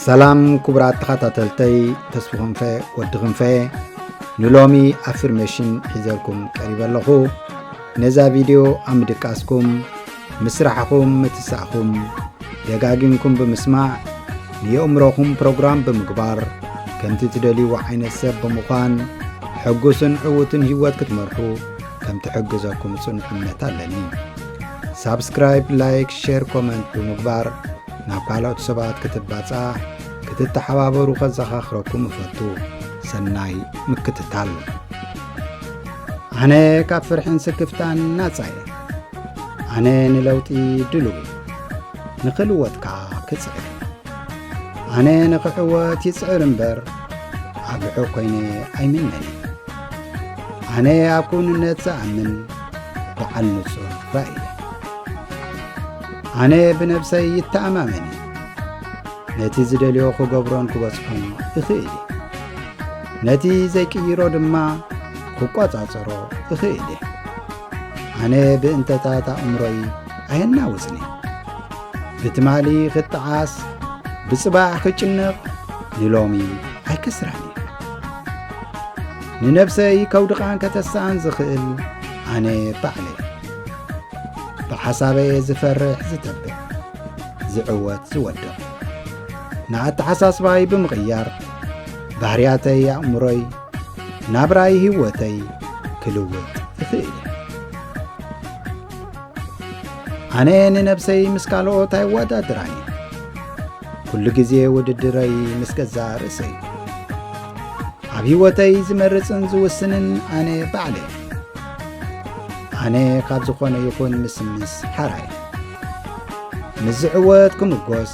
ሰላም ክቡራት ተኸታተልተይ፣ ተስፉ ክንፈ ወዲ ክንፈ ንሎሚ ኣፍርሜሽን ሒዘልኩም ቀሪበ ኣለኹ። ነዛ ቪድዮ ኣብ ምድቃስኩም፣ ምስራሕኹም፣ ምትሳእኹም ደጋጊምኩም ብምስማዕ፣ ንየእምሮኹም ፕሮግራም ብምግባር፣ ከምቲ ትደልይዎ ዓይነት ሰብ ብምዃን፣ ሕጉስን ዕዉትን ህይወት ክትመርሑ ከም ትሕግዘኩም ጽኑዕ እምነት ኣለኒ። ሳብስክራይብ፣ ላይክ፣ ሼር፣ ኮመንት ብምግባር ናብ ካልኦት ሰባት ክትባጻሕ፣ ክትተሓባበሩ ከዘኻኽረኩም እፈቱ። ሰናይ ምክትታል። ኣነ ካብ ፍርሕን ስክፍታን ናጻ እየ። ኣነ ንለውጢ ድሉው፣ ንኽልወጥ ከኣ ክጽዕር። ኣነ ንኽዕወት ይጽዕር እምበር፣ ኣብ ርሑቕ ኮይነ ኣይምነን። ኣነ ኣብ ክውንነት ዝኣምን በዓል ንጹር ራእይ እየ። ኣነ ብነብሰይ ይተኣማመን እየ። ነቲ ዝደልዮ ክገብሮን ክበጽሖን እኽእል እየ። ነቲ ዘይቅይሮ ድማ ክቆጻጸሮ እኽእል እየ። ኣነ ብእንተታት ኣእምሮይ ኣየናውጽን እየ። ብትማሊ ክጠዓስ፣ ብጽባሕ ክጭነቕ፣ ንሎሚ ኣይከስራን እየ። ንነብሰይ ከውድቓን ከተስኣን ዝኽእል ኣነ ባዕለይ። ብሓሳበይ ዝፈርሕ ዝተብዕ፣ ዝዕወት ዝወድቕ። ንኣተሓሳስባይ ብምቕያር፣ ባህርያተይ ኣእምሮይ፣ ናብራይ ህይወተይ ክልውጥ እኽእል እየ። ኣነ ንነብሰይ ምስ ካልኦት ኣይወዳድራን እየ። ኩሉ ግዜ ውድድረይ ምስ ገዛእ ርእሰይ። ኣብ ህይወተይ ዝመርጽን ዝውስንን ኣነ ባዕለይ። ኣነ ካብ ዝኾነ ይኹን ምስምስ ሓራይ። ምስ ዝዕወት ክምጎስ፣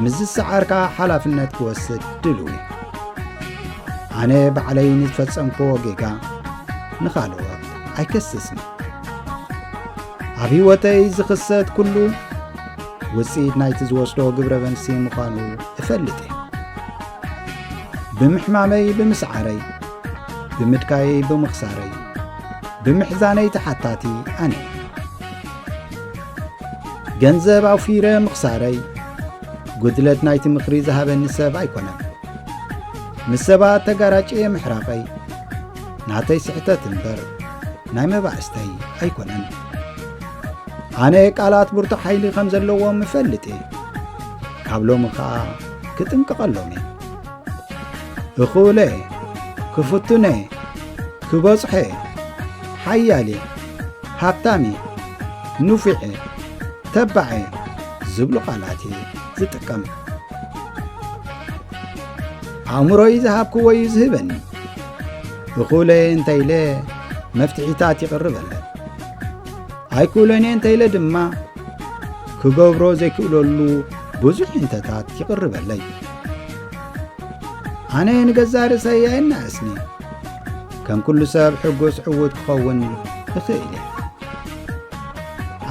ምስ ዝሰዓር ከኣ ሓላፍነት ክወስድ ድሉው እየ። ኣነ ባዕለይ ንዝፈጸምክዎ ጌጋ ንኻልኦት ኣይከስስን። ኣብ ህይወተይ ዝኽሰት ኩሉ ውጽኢት ናይቲ ዝወስዶ ግብረ መልሲ ምዃኑ እፈልጥ እየ። ብምሕማመይ፣ ብምስዓረይ፣ ብምድካየይ፣ ብምኽሳረይ፣ ብምሕዛነይ ተሓታቲ ኣነ እየ። ገንዘብ ኣውፊረ ምኽሳረይ፣ ጉድለት ናይቲ ምኽሪ ዝሃበኒ ሰብ ኣይኮነን። ምስ ሰባት ተጋራጭየ ምሕራቐይ፣ ናተይ ስሕተት እምበር ናይ መባእስተይ ኣይኮነን። ኣነ ቃላት ብርቱዕ ሓይሊ ከም ዘለዎም እፈልጥ እየ። ካብ ሎሚ ኸኣ ክጥንቀቐሎም እየ። እኹለ፣ ክፍቱነ፣ ክበጽሐ፣ ሓያሌ፣ ሃብታሜ፣ ንፉዐ፣ ተባዐ ዝብሉ ቃላት እየ ዝጥቀም። ኣእምሮይ ዝሃብክዎ እዩ ዝህበኒ። እኹለ እንተ ኢለ መፍትሒታት ይቕርበለይ። ኣይክእሎን እየ እንተ ኢለ ድማ ክገብሮ ዘይክእለሉ ብዙሕ ህንተታት ይቕርበለይ። ኣነ ንገዛእ ርእሰይ ኣየናእስኒ። ከም ኩሉ ሰብ ሕጉስ ዕዉት ክኸውን እኽእል እየ።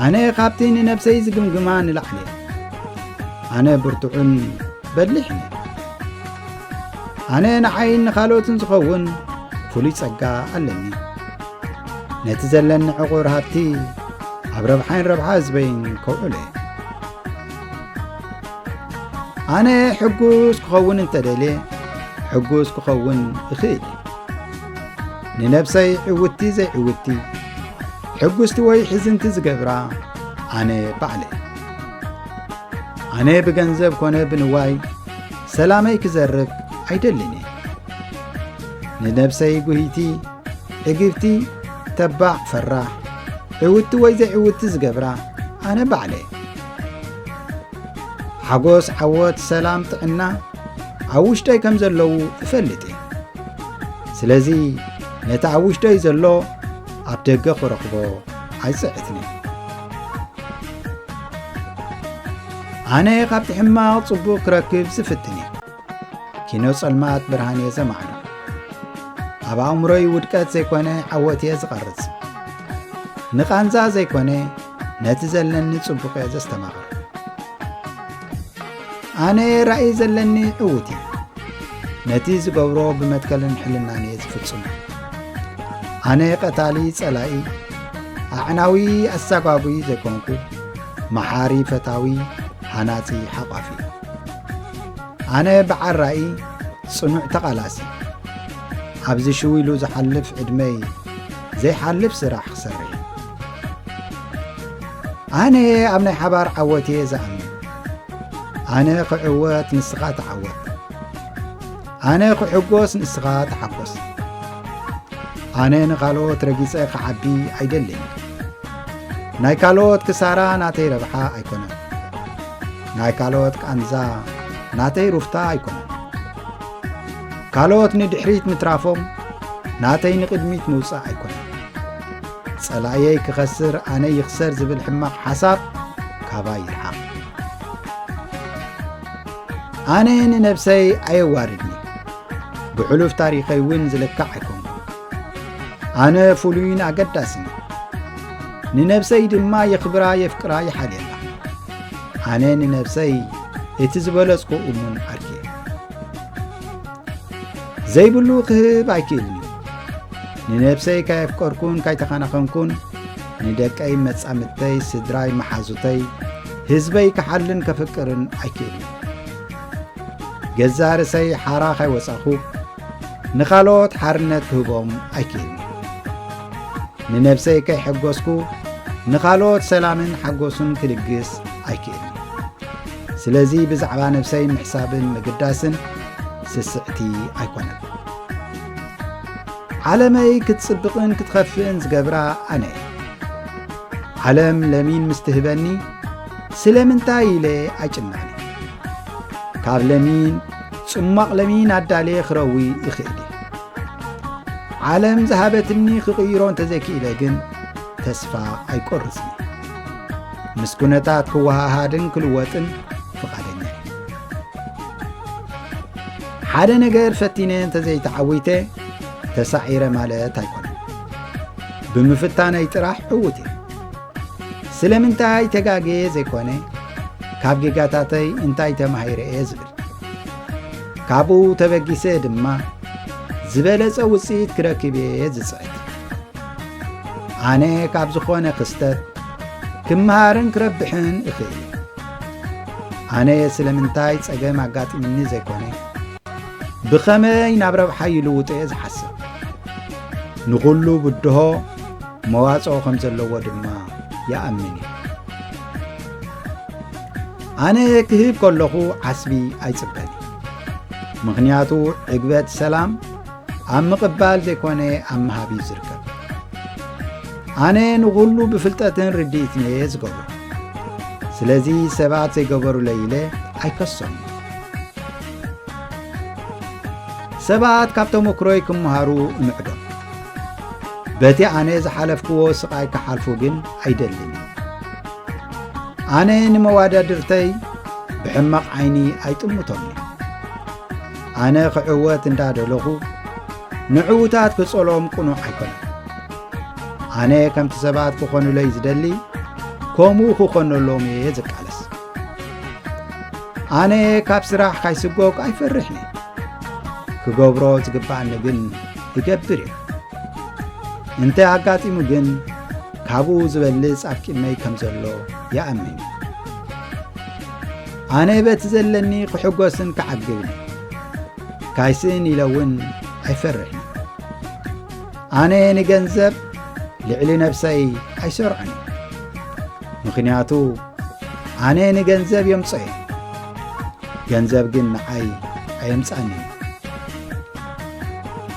ኣነ ካብቲ ንነብሰይ ዝግምግማ ንላዕሊ፣ ኣነ ብርቱዕን በሊሕን እየ። ኣነ ንዓይን ንኻልኦትን ዝኸውን ፍሉይ ጸጋ ኣለኒ። ነቲ ዘለኒ ዕቑር ሃብቲ ኣብ ረብሓይን ረብሓ ህዝበይን ከውዕሎ እየ። ኣነ ሕጉስ ክኸውን እንተደልየ፣ ሕጉስ ክኸውን እኽእል እየ። ንነብሰይ ዕውቲ ዘይዕውቲ፣ ሕጉስቲ ወይ ሕዝንቲ ዝገብራ ኣነ ባዕለይ። ኣነ ብገንዘብ ኮነ ብንዋይ ሰላመይ ክዘርግ ኣይደልን እየ። ንነብሰይ ጉህይቲ፣ ዕግብቲ፣ ተባዕ፣ ፈራሕ፣ ዕውቲ ወይ ዘይዕውቲ ዝገብራ ኣነ ባዕለይ። ሓጎስ፣ ዓወት፣ ሰላም፣ ጥዕና ኣብ ውሽጠይ ከም ዘለዉ እፈልጥ እየ። ስለዚ ነቲ ኣብ ውሽጠይ ዘሎ ኣብ ደገ ክረኽቦ ኣይጽዕትን እየ። ኣነ ካብቲ ሕማቕ ጽቡቕ ክረክብ ዝፍትን እየ። ኪኖ ጸልማት ብርሃን እየ ዘማዕዶ። ኣብ ኣእምሮይ ውድቀት ዘይኮነ ዓወት እየ ዝቐርጽ። ንቓንዛ ዘይኮነ ነቲ ዘለኒ ጽቡቕ እየ ዘስተማቕር። ኣነ ራእይ ዘለኒ ዕዉት እየ። ነቲ ዝገብሮ ብመትከልን ሕልናን እየ ዝፍጽሞ። ኣነ ቀታሊ ጸላኢ፣ ኣዕናዊ ኣሳጓጒ ዘይኮንኩ፣ መሓሪ ፈታዊ፣ ሃናጺ ሓቋፊ። ኣነ ብዓራኢ ጽኑዕ ተቓላሲ፣ ኣብዚ ሽው ኢሉ ዝሓልፍ ዕድመይ ዘይሓልፍ ስራሕ ክሰርሕ። ኣነ ኣብ ናይ ሓባር ዓወት እየ ዝኣምን። ኣነ ክዕወት ንስኻ ተዓወት። ኣነ ክሕጎስ ንስኻ ተሓጎስ። ኣነ ንኻልኦት ረጊጸ ክዓቢ ኣይደልን። ናይ ካልኦት ክሳራ ናተይ ረብሓ ኣይኮነን። ናይ ካልኦት ቃንዛ ናተይ ሩፍታ ኣይኮነን። ካልኦት ንድሕሪት ምትራፎም ናተይ ንቕድሚት ምውጻእ ኣይኮነን። ጸላእየይ ክኸስር ኣነ ይኽሰር ዝብል ሕማቕ ሓሳብ ካባይ ይርሓቕ። ኣነ ንነብሰይ ኣየዋርድኒ። ብሕሉፍ ታሪኸይ እውን ዝልካዕ ኣይኮንኩ። ኣነ ፍሉይን ኣገዳስን። ንነብሰይ ድማ የኽብራ የፍቅራ ይሓልየላ። ኣነ ንነብሰይ እቲ ዝበለጽኩ እሙን ዓርኪ። ዘይብሉ ክህብ ኣይክእልን እዩ። ንነብሰይ ካየፍቀርኩን ካይተኸናኸንኩን፣ ንደቀይ፣ መጻምድተይ፣ ስድራይ፣ መሓዙተይ፣ ህዝበይ ክሓልን ከፍቅርን ኣይክእልን። ገዛ ርእሰይ ሓራ ካይወጻኹ፣ ንኻልኦት ሓርነት ክህቦም ኣይክእልን። ንነብሰይ ከይሐጎስኩ፣ ንኻልኦት ሰላምን ሓጎሱን ክልግስ ኣይክእልን። ስለዚ ብዛዕባ ነብሰይ ምሕሳብን ምግዳስን ስስዕቲ ኣይኮነን። ዓለመይ ክትጽብቕን ክትኸፍእን ዝገብራ ኣነ እየ። ዓለም ለሚን ምስ ትህበኒ ስለምንታይ ኢለ ኣይጭነቕን። ካብ ለሚን ጽሟቕ ለሚን ኣዳልየ ክረዊ ይኽእል እየ። ዓለም ዝሃበትኒ ክቕይሮ እንተዘይክኢለ ግን ተስፋ ኣይቆርጽን። ምስ ኩነታት ክወሃሃድን ክልወጥን ፍቓደኛ እየ። ሓደ ነገር ፈቲነ እንተዘይተዓዊተ ተሳዒረ ማለት ኣይኮነን። ብምፍታነይ ጥራሕ ዕዉት እየ። ስለምንታይ ተጋግየ ዘይኮነ፣ ካብ ጌጋታተይ እንታይ ተማሂረ እየ ዝብል። ካብኡ ተበጊሰ ድማ ዝበለጸ ውጽኢት ክረክብ እየ ዝጽዕት። ኣነ ካብ ዝኾነ ክስተት ክመሃርን ክረብሕን እኽእል እየ። ኣነ ስለምንታይ ጸገም ኣጋጢምኒ ዘይኮነ፣ ብኸመይ ናብ ረብሓ ይልውጦ እየ ዝሓስብ። ንኹሉ ብድሆ መዋጽኦ ከም ዘለዎ ድማ ይኣምን እየ። ኣነ ክህብ ከለኹ ዓስቢ ኣይጽበን። ምኽንያቱ ዕግበት ሰላም ኣብ ምቕባል ዘይኮነ ኣብ ምሃብ እዩ ዝርከብ። ኣነ ንኹሉ ብፍልጠትን ርድኢትን እየ ዝገብሮ። ስለዚ ሰባት ዘይገበሩለይ ኢለ ኣይከሶም። ሰባት ካብ ተመክሮይ ክመሃሩ እምዕዶም። በቲ ኣነ ዝሓለፍክዎ ስቓይ ክሓልፉ ግን ኣይደልን። ኣነ ንመዋዳድርተይ ብሕማቕ ዓይኒ ኣይጥምቶምን። ኣነ ክዕወት እንዳደለኹ ንዕዉታት ክጸሎም ቅኑዕ ኣይኮነን። ኣነ ከምቲ ሰባት ክኾኑለይ ዝደሊ ከምኡ ክኾነሎም እየ ዝቃለስ። ኣነ ካብ ስራሕ ካይስጎግ ኣይፈርሕን። ክገብሮ ዝግባኣኒ ግን ይገብር እየ። እንተ ኣጋጢሙ ግን ካብኡ ዝበልጽ ኣብ ቅድመይ ከም ዘሎ ይኣምን። ኣነ በቲ ዘለኒ ክሕጎስን ክዓግብን ካይስእን ኢለ እውን ኣይፈርሕን። ኣነ ንገንዘብ ልዕሊ ነብሰይ ኣይሰርዖን። ምኽንያቱ ኣነ ንገንዘብ የምጽኦ እየ። ገንዘብ ግን ንዓይ ኣየምጻኒ።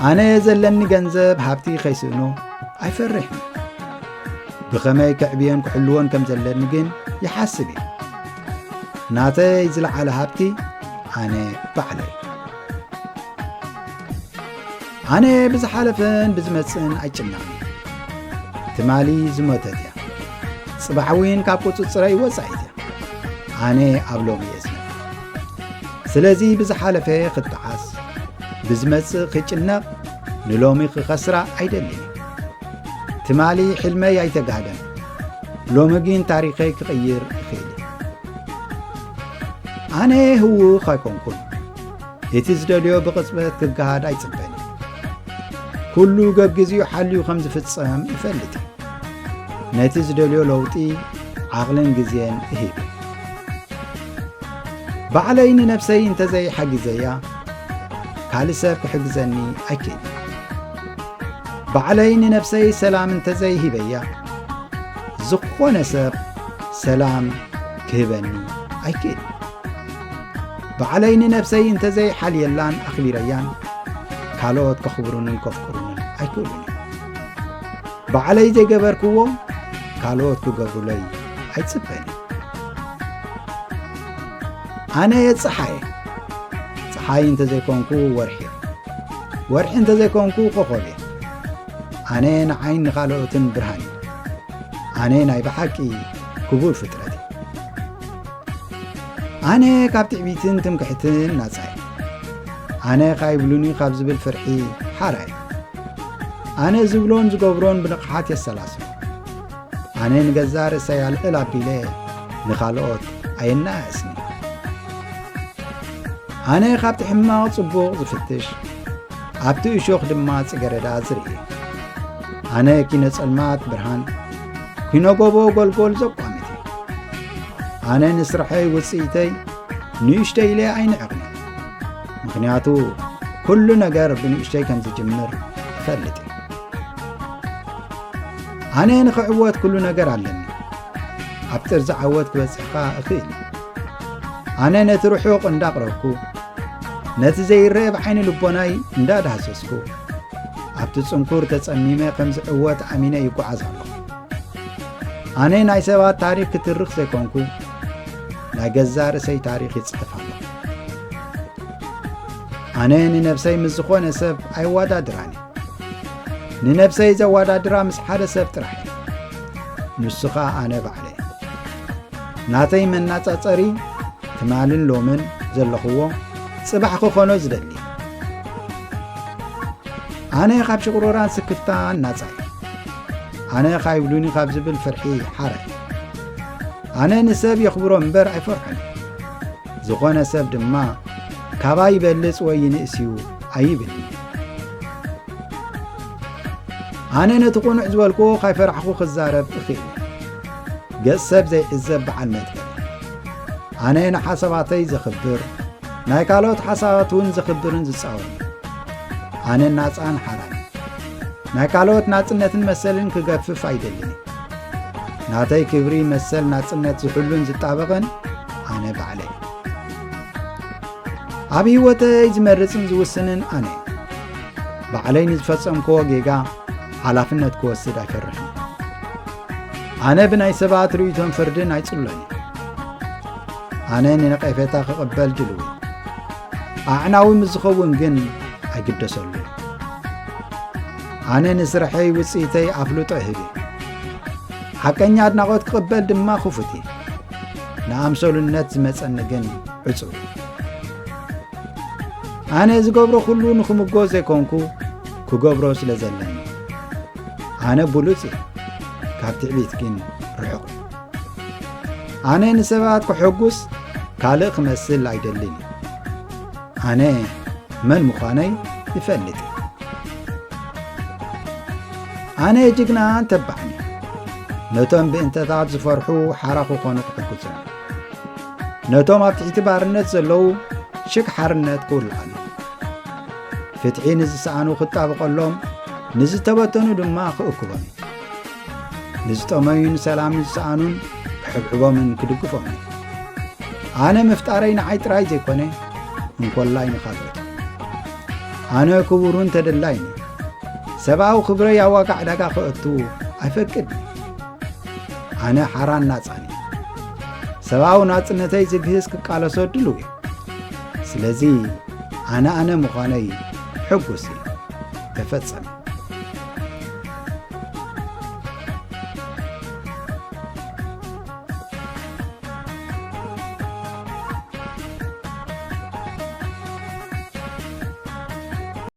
ኣነ ዘለኒ ገንዘብ ሃብቲ ከይስእኖ ኣይፈርሕን። ብኸመይ ከዕብዮን ክሕልዎን ከም ዘለኒ ግን ይሓስብ እየ። ናተይ ዝለዓለ ሃብቲ ኣነ ባዕለይ። ኣነ ብዝሓለፈን ብዝመጽእን ኣይጭነቕን። ትማሊ ዝሞተት እያ። ጽባሕ እውን ካብ ቁጽጽረይ ወጻኢት እያ። ኣነ ኣብ ሎሚ እየ ዝነብር። ስለዚ ብዝሓለፈ ክጠዓስ፣ ብዝመጽእ ክጭነቕ፣ ንሎሚ ክኸስራ ኣይደልን። ትማሊ ሕልመይ ኣይተጋህደን። ሎሚ ግን ታሪኸይ ክቕይር እኽእል እየ። ኣነ ህዉኽ ኣይኮንኩን። እቲ ዝደልዮ ብቕጽበት ክገሃድ ኣይጽበን። ኩሉ ገግዜኡ ሓልዩ ከም ዝፍጸም እፈልጥ። ነቲ ዝደልዮ ለውጢ ዓቕልን ግዜን እሂብ። ባዕለይ ንነብሰይ እንተዘይሓጊዘያ፣ ካልእ ሰብ ክሕግዘኒ ኣይክእል። ባዕለይ ንነብሰይ ሰላም እንተዘይሂበያ፣ ዝኾነ ሰብ ሰላም ክህበኒ ኣይክእል። ባዕለይ ንነብሰይ እንተዘይሓልየላን ኣኽቢረያን፣ ካልኦት ከኽብሩንን ከፍቅሩንን ኣይክእሉን እዮም። ባዕለይ ዘይገበርክዎ ካልኦት ክገብሩለይ ኣይጽበን። ኣነ ጸሓይ፣ ጸሓይ እንተዘይኮንኩ ወርሒ፣ ወርሒ እንተዘይኮንኩ ኮኾብ እየ። ኣነ ንዓይን ንኻልኦትን ብርሃን እየ። ኣነ ናይ ብሓቂ ክቡር ፍጥረት እየ። ኣነ ካብ ትዕቢትን ትምክሕትን ናጻ እየ። ኣነ ካይብሉኒ ካብ ዝብል ፍርሒ ሓራ እየ። ኣነ ዝብሎን ዝገብሮን ብንቕሓት የሰላስሎ። ኣነ ንገዛእ ርእሰይ ኣልዕል ኣቢለ ንኻልኦት ኣየነኣእስን። ኣነ ካብቲ ሕማቕ ጽቡቕ ዝፍትሽ፣ ኣብቲ እሾኽ ድማ ጽገረዳ ዝርኢ። ኣነ ኪነ ጸልማት ብርሃን፣ ኪነ ጎቦ ጎልጎል ዘቋምት እየ። ኣነ ንስርሐይ ውጽኢተይ ንእሽተይ ኢለ ኣይንዕቕን። ምኽንያቱ ኩሉ ነገር ብንእሽተይ ከም ዝጅምር እፈልጥ እየ። ኣነ ንኽዕወት ኩሉ ነገር ኣለኒ። ኣብ ጥርዚ ዓወት ክበጽሕ ከኣ እኽእል እየ። ኣነ ነቲ ርሑቕ እንዳቕረብኩ፣ ነቲ ዘይረአ ብዓይኒ ልቦናይ እንዳዳህሰስኩ፣ ኣብቲ ጽንኩር ተጸሚመ ከም ዝዕወት ኣሚነ ይጓዓዝ ኣለኹ። ኣነ ናይ ሰባት ታሪኽ ክትርኽ ዘይኮንኩ፣ ናይ ገዛእ ርእሰይ ታሪኽ ይጽሕፍ ኣለኹ። ኣነ ንነብሰይ ምስ ዝኾነ ሰብ ኣይወዳድራን እየ። ንነብሰይ ዘወዳድራ ምስ ሓደ ሰብ ጥራሕ እየ። ንሱ ኸኣ ኣነ ባዕለይ። ናተይ መነጻጸሪ ትማልን ሎምን ዘለኽዎ ጽባሕ ክኾኖ ዝደሊ። ኣነ ካብ ሽቕሮራን ስክፍታን ናጻ እየ። ኣነ ካይብሉኒ ካብ ዝብል ፍርሒ ሓራ እየ። ኣነ ንሰብ የኽብሮ እምበር ኣይፈርሖን። ዝኾነ ሰብ ድማ ካባይ ይበልጽ ወይ ይንእስ እዩ ኣይብልን። ኣነ ነቲ ቅኑዕ ዝበልክዎ ካይፈራሕኩ ክዛረብ እኽእል። ገጽ ሰብ ዘይዕዘብ በዓል መትከል። ኣነ ንሓሳባተይ ዘኽብር፣ ናይ ካልኦት ሓሳባት እውን ዘኽብርን ዝጻወርን። ኣነ ናጻን ሓራን። ናይ ካልኦት ናጽነትን መሰልን ክገፍፍ ኣይደልን። ናተይ ክብሪ፣ መሰል፣ ናጽነት ዝሕሉን ዝጣበቕን ኣነ ባዕለይ። ኣብ ህይወተይ ዝመርጽን ዝውስንን ኣነ። ባዕለይ ንዝፈጸምክዎ ጌጋ ሓላፍነት ክወስድ ኣይፈርሕን። ኣነ ብናይ ሰባት ርእይቶን ፍርድን ኣይጽሎን። ኣነ ንነቐፌታ ክቕበል ድልዊ። ኣዕናዊ ምስ ዝኸውን ግን ኣይግደሰሉ። ኣነ ንስርሐይ ውጽኢተይ ኣፍልጦ እህብ። ሓቀኛ ኣድናቖት ክቕበል ድማ ክፉት እየ። ንኣምሰሉነት ዝመጸኒ ግን ዕጹው። ኣነ ዝገብሮ ኩሉ ንኽምጎ ዘይኮንኩ፣ ክገብሮ ስለ ዘለኒ። ኣነ ብሉጽ እየ፣ ካብ ትዕቢት ግን ርሑቕ እየ። ኣነ ንሰባት ክሕጉስ ካልእ ክመስል ኣይደልን እየ። ኣነ መን ምዃነይ ይፈልጥ እየ። ኣነ ጅግናን ተባዕን እየ። ነቶም ብእንተታት ዝፈርሑ ሓራ ክኾኑ ክሕግዞም። ነቶም ኣብ ትሕቲ ባርነት ዘለዉ ሽግ ሓርነት ክውልዓሉ። ፍትሒ ንዝሰኣኑ ክጣበቐሎም፣ ንዝተበተኑ ድማ ክእክቦም። ንዝጠመዩን ሰላም ንዝሰኣኑን ክሕብሕቦምን ክድግፎምን። ኣነ ምፍጣረይ ንዓይ ጥራይ ዘይኮነ፣ እንኮላይ ንኻልኦት። ኣነ ክቡርን ተደላይን። ሰብኣዊ ክብረይ ኣብ ዋጋ ዕዳጋ ክእቱ ኣይፈቅድን። ኣነ ሓራን ናጻን እየ። ሰብኣዊ ናጽነተይ ዝግህስ ክቃለሶ ድልው እየ። ስለዚ ኣነ ኣነ ምዃነይ ሕጉስ እየ። ተፈጸመ።